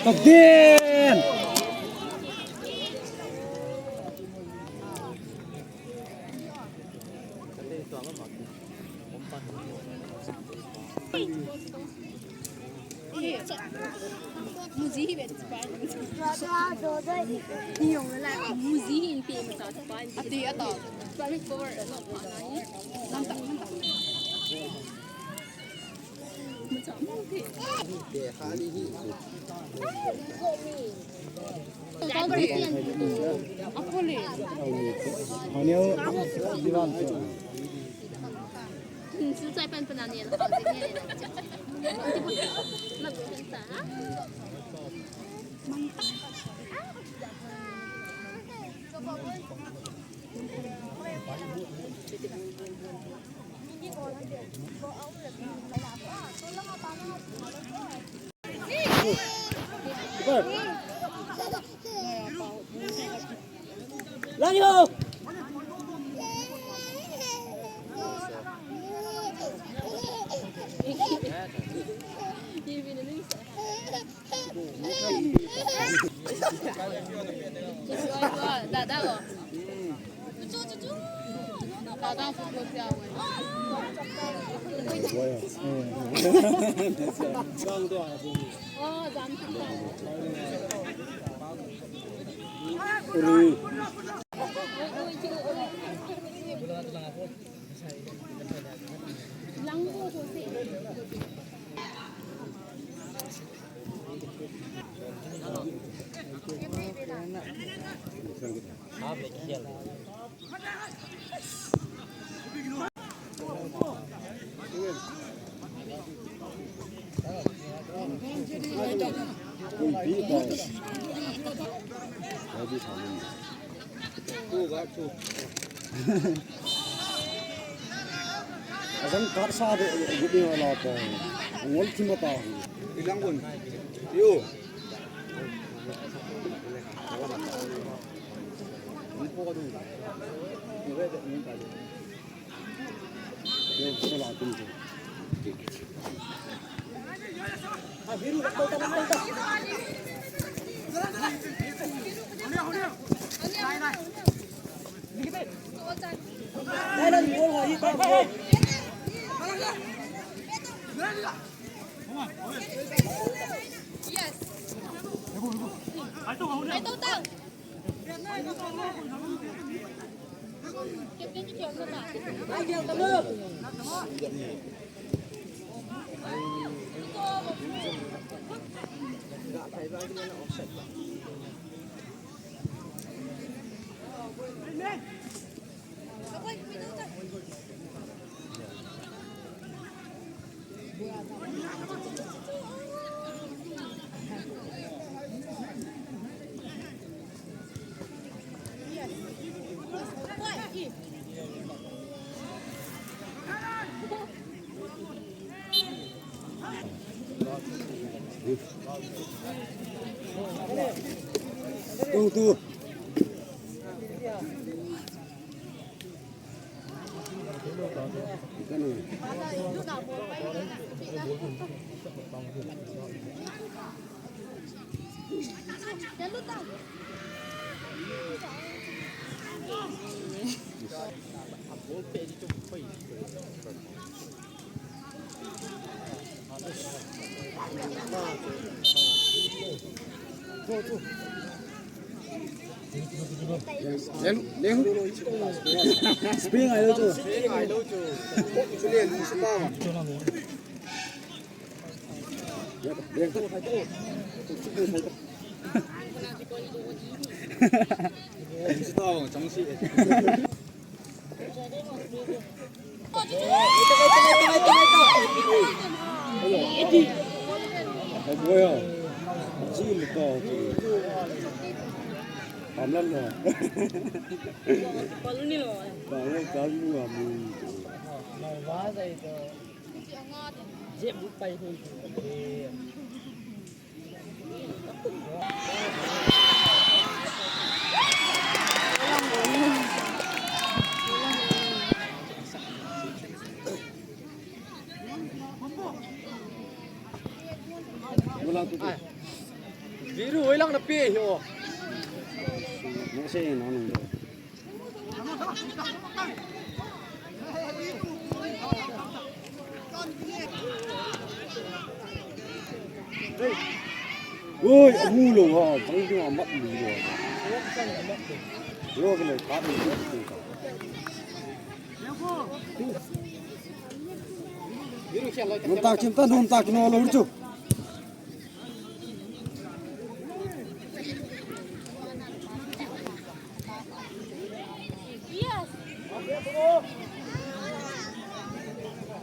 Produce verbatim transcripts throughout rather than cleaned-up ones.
Kapten! मुझे ही बेच पाएंगे। नहीं होगा ना, मुझे ही इन पे मसाज पाएंगे। अति अतो। पानी कवर, नो, पाना ही। नंता, नंता। दादा को। दादा को क्या हुआ? ओ, जान सकता है। Asan kar sa de, de, de wala pa. Ngol thima pa. Ilang gun. Yo. Yo, wala gun. Tu, tu. Spring ai lo chu. Spring ai lo chu. Chu le lu su pa. Leng, leng. Viru, hoilang na pe hi o. Oi, amu lou ha, chang ding a mat lou ha. Lo ke le, ka ding. Nuntak chim ta, nuntak kino lou chu.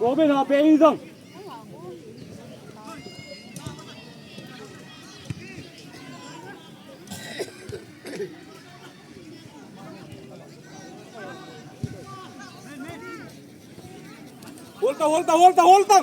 Robin, ha, pe in jong. Hol ta, hol ta, hol ta, hol ta.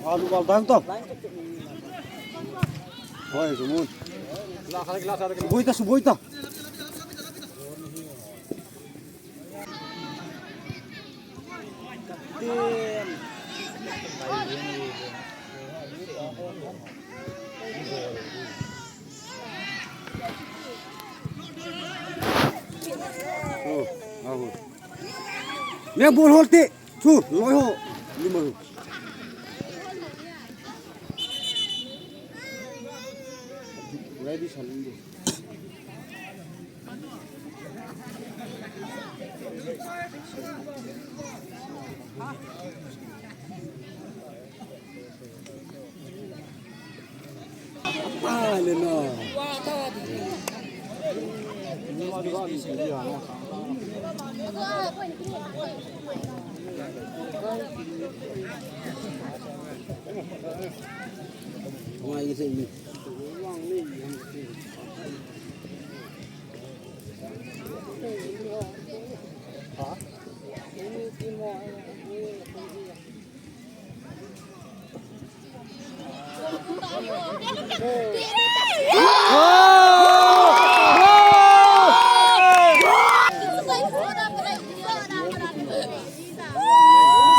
Alu bal dang to. Hoi, sumun. Suboi ta, suboi ta. Neng bol hol te. Chu, loi ho. Lima ho. Ready, son.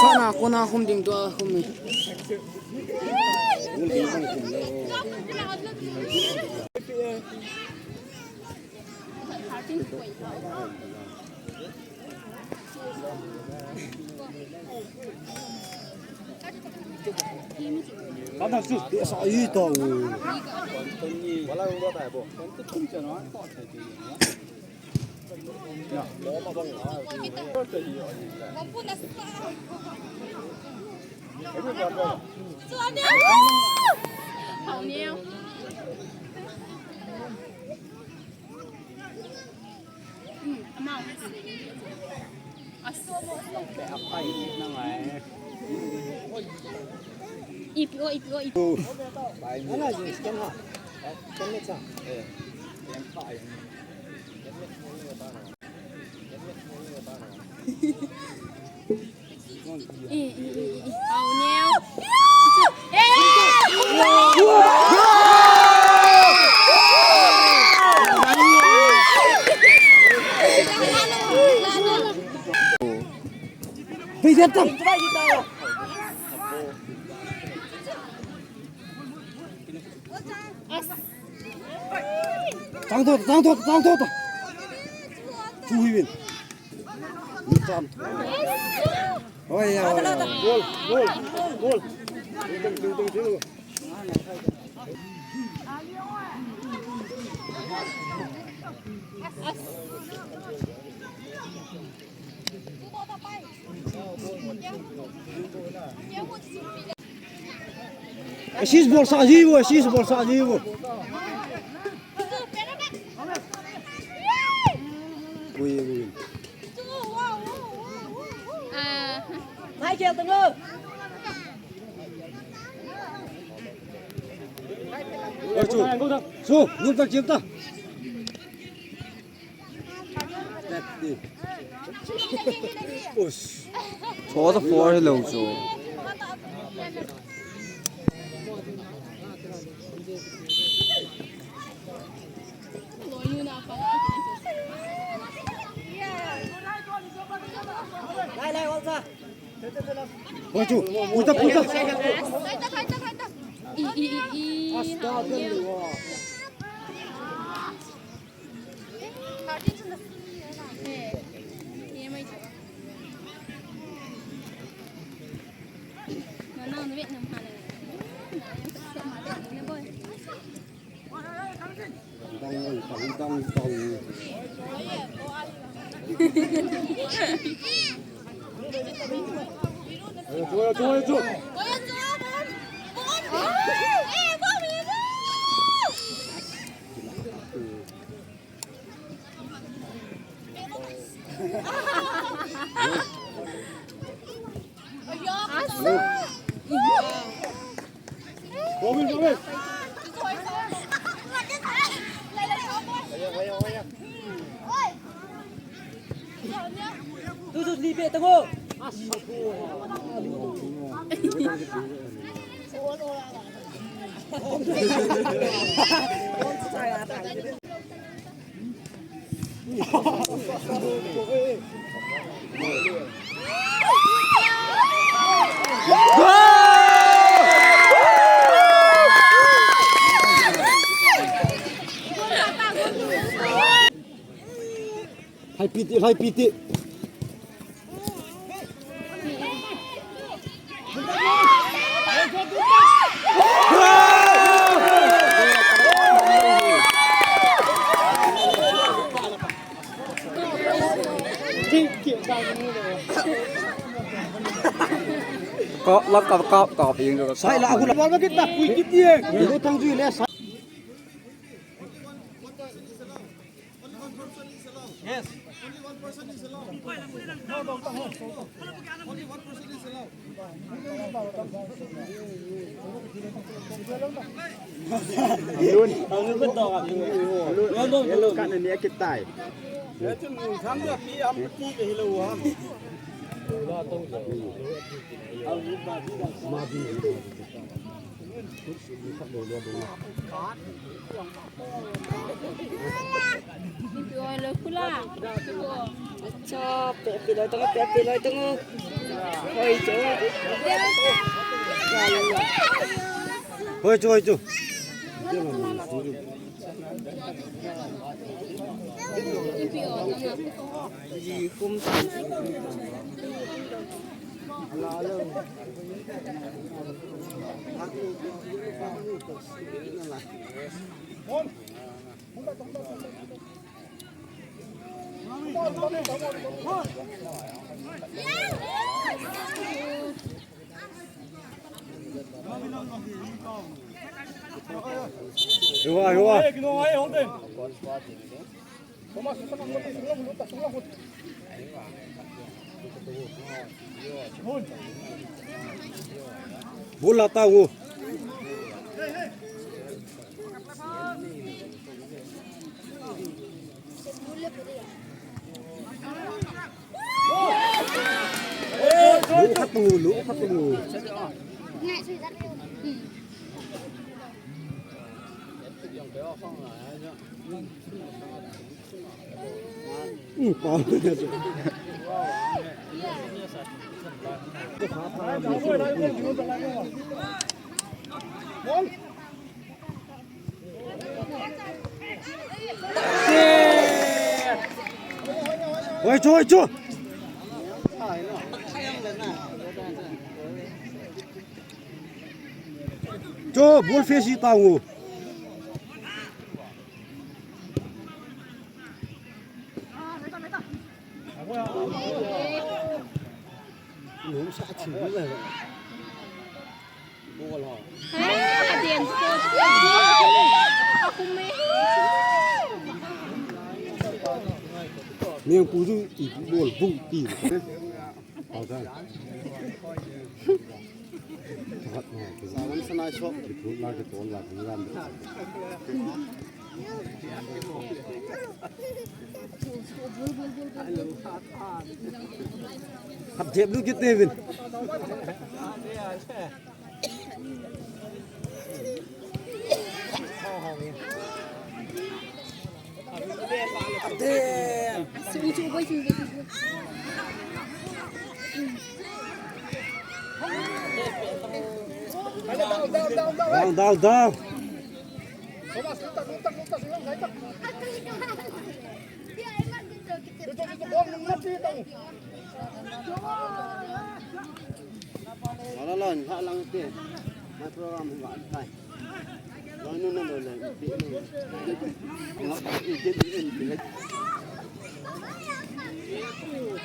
Sana kona hum ding tua hum ni. Ipi o, ipi o, ipi o. Tang to, tang to, tang to. Chu hi win. Ni cham. Oi ya. Gol, gol, gol. Ding, ding, ding, ding. Assist bol sah ji vo, assist bol sah ji vo. Ui, ui. Mai khel tang o. Oi, chu. Chu, nung ta, chim ta. Ush. Cho ta four hi lo chu. Lai, lai, ol sa. Oi, chu. Puta, puta. I, i, i, i. Asta, Tu sus li pe tango. Hai piti, hai piti. Kap, lap, kap, kap, kap, yung. Sai la, aku la. Wala kita, kui kiti eh. Lu tang ju le. Yes. Only one person is allowed. No, no, no, no. Only one person is allowed. Alun. Alun betul. Alun. Alun. Alun. Kan ni kita. Ya tu, kamu pi am pi ke hilo ham. Acha, pe pe loi tung, pe pe loi tung. Hoi chu. Hoi chu, hoi chu. Hua, hua. Bula tau. Lu khat lu, lu khat lu. Oi, chu, oi, chu. Chu, ball face hi tao ngo. Nung sa chi le. Ball ho. Meng pu ju i ball bung ti. Sawan sanai sok. Hap jep lu kit te vin. Down, down, down. Wala lon, ha lang te. Mai program hi wa tai. Lon nu na lo le, ti lo. Ngap i ke ti en ti le.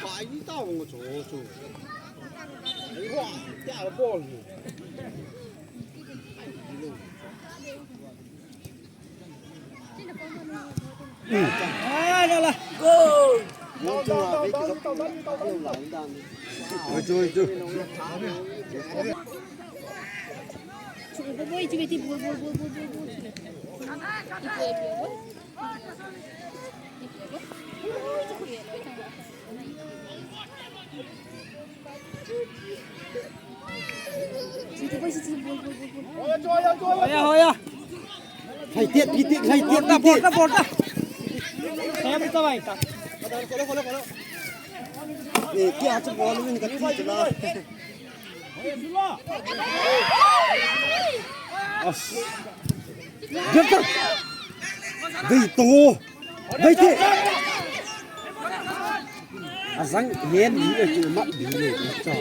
Pa ni ta wong cho cho. Ai wa, ta ball ni. Hoya, hoya. Hai tiat, tiat, hai tiat, tiat. Bol ta, bol ta. Saya bisa, bhai. Eh, kya acha bol win ka ti la. As. Jumpa. Dei to. Dei te. Asang hen ni e tu mat di le cha.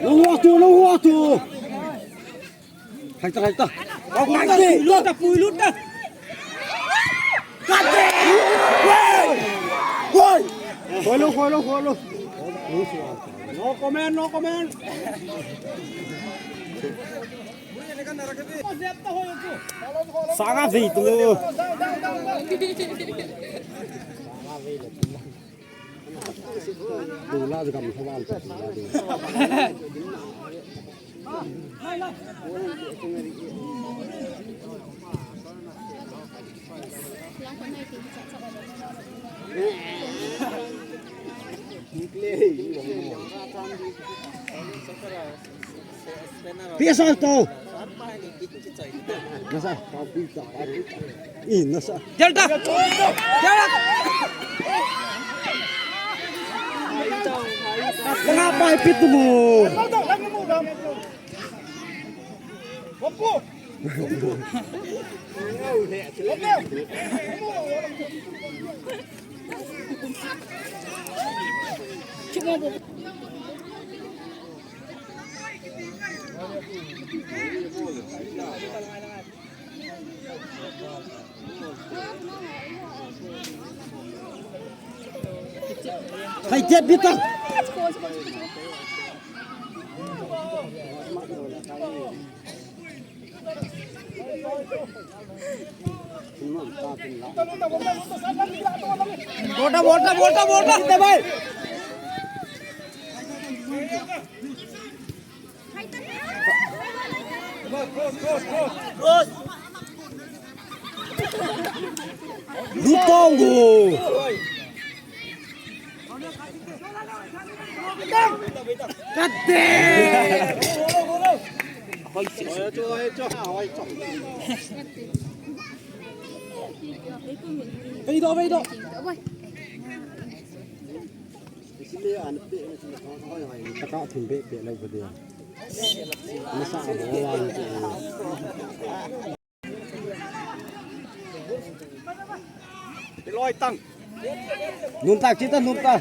Lo wa tu, lo wa tu. Hai ta, hai ta. Pui lut ta, pui lut ta. Woi. Khoi lo, khoi lo, khoi lo. No comment, no comment. Sanga vei tu. Tula gam thawal ka tula ding. Pisa to. Nasa, papi ta, papi ta. Ih, nasa. Delta! Delta! Nga pai pit mo. Hai, jet bita. Bol ta, bol ta, bol ta, bol ta, te bhai. Lutongo. Kate. Vei do, vei do. Taka thim be be lai ba dia. Masa a bo wa ni. Loi tang. Num ta, kita num ta.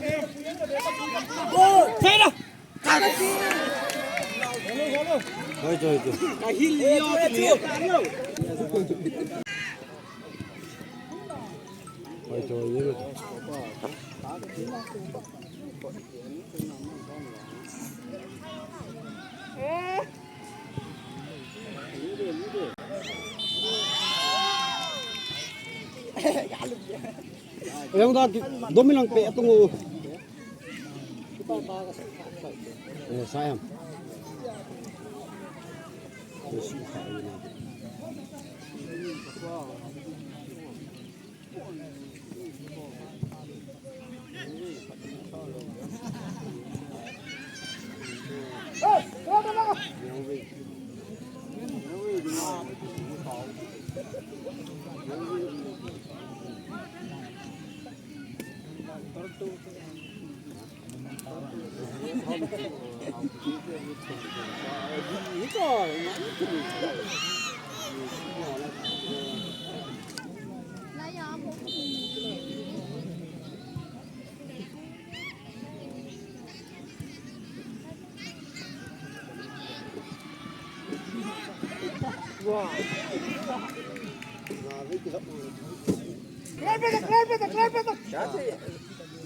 Pera. Hoi, hoi, hoi. Hoi, hoi, hoi. Yang dah dominan pe atung. Eh, sayang.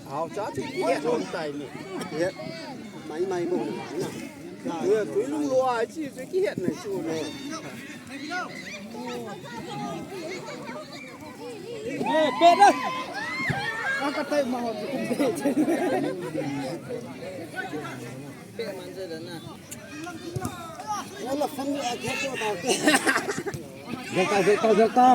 Hao cha chu kihet lom tai mi. Kihet. Mai mai bou na. Tui lung lou a chi chu kihet na chu le. Eh, pe da. Ka ka tai ma ho chu kum pe. Pe man je da na. Wala fan ni a ke to ta ke. Delta, delta, delta.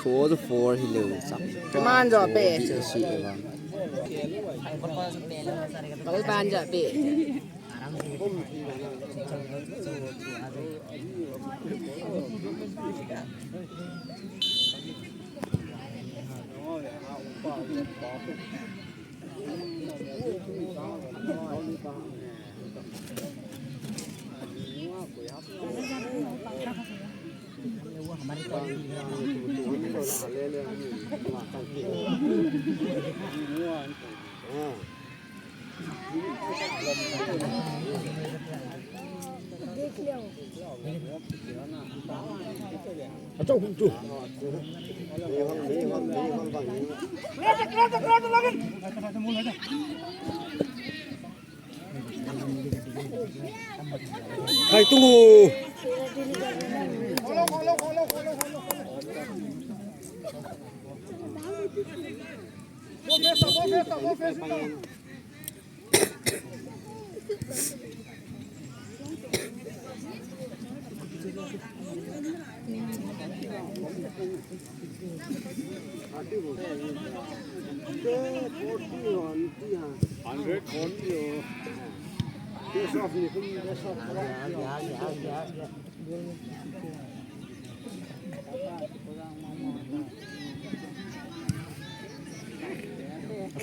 Four to four hi leu chang. Man jo pe. Si si vang. Kal pan jo pe. Khai tung u. Hundred forty.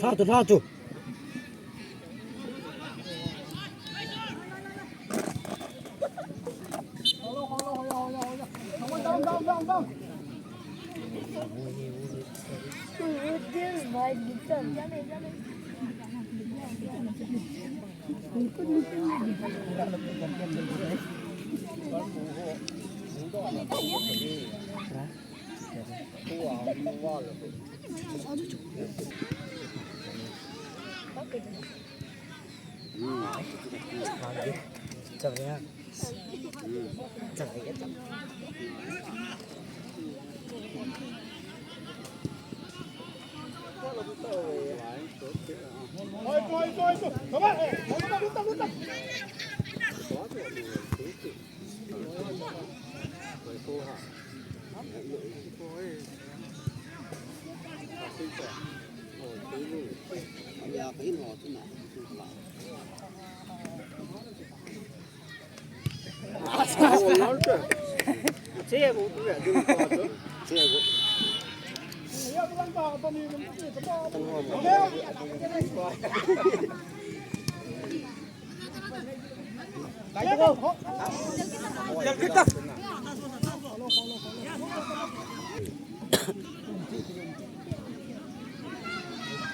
Satu, satu.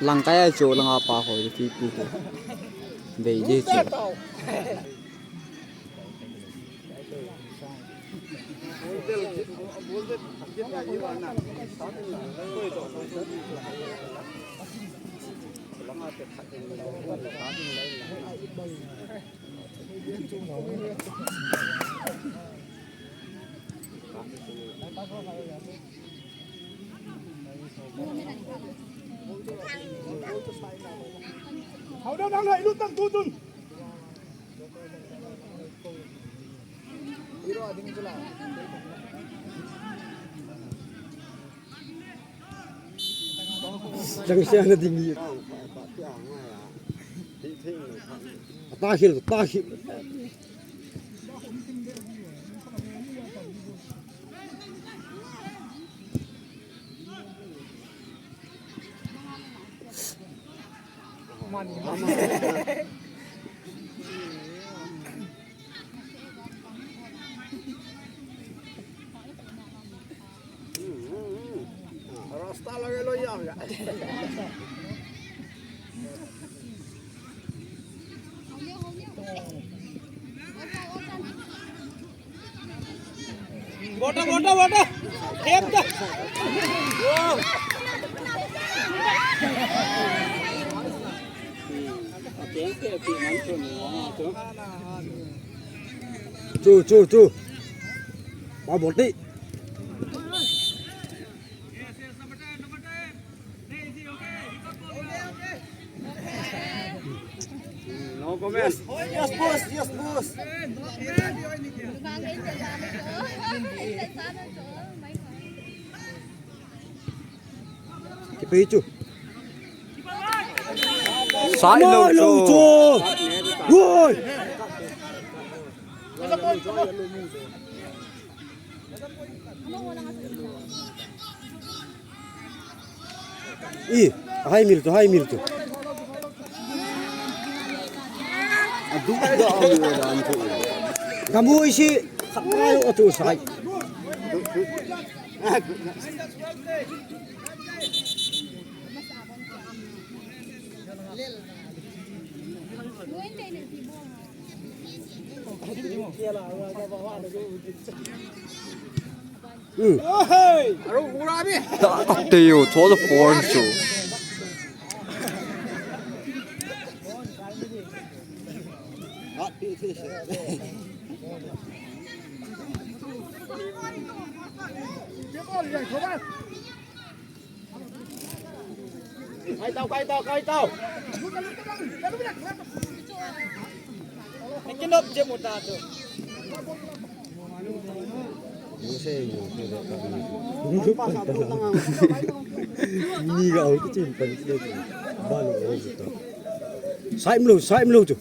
Langkai a chu langa pa ho ti pu ho. Dei dei chu. Hau dau dang hai lut tang tu tun. Jang sia na ding ni. Ta khil, ta khil. Rasta lage lo ya. Bota, bota, bota. Khep ta. Chu, chu, chu. Ba bol ti. No comment. Yes, boss. Yes, boss. Kipe chu. Sai lo chu. Woi. I, hai mil tu, hai mil tu. Adu da amu dan tu. Kamu isi khatai o tu sai. Hmm. Tate yo, to the foreign show. Kai tau, kai tau, kai tau. Ni ga au tu chin pan ti le. Ba lo. Sai mlo, sai mlo tu.